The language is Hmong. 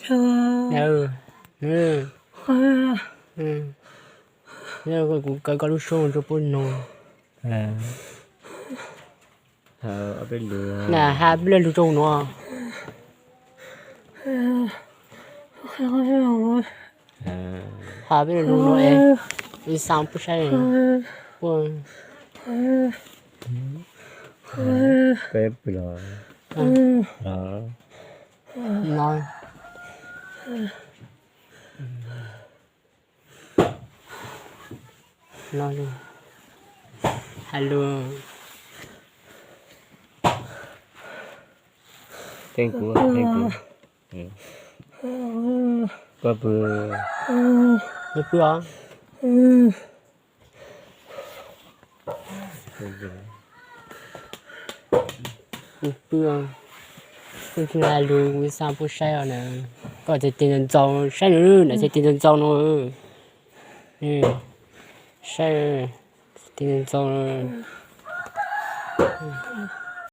Kuv kaw koj lub suab rau puab noog. Na has peb lo lug rau nuav. Has peb lo lug nuav es wb xaa puab saib. Puab, peb pw los no. No, has lug. Theej kuv, theej kuv. Koj pw, pw os. Pw, pw, has lug, kuv xaa puab saib os na. Koj txhais tes ntxaus ntxaus saib na, na txhais tes ntxaus ntxaus no. Saib, txhais tes ntxaus ntxaus.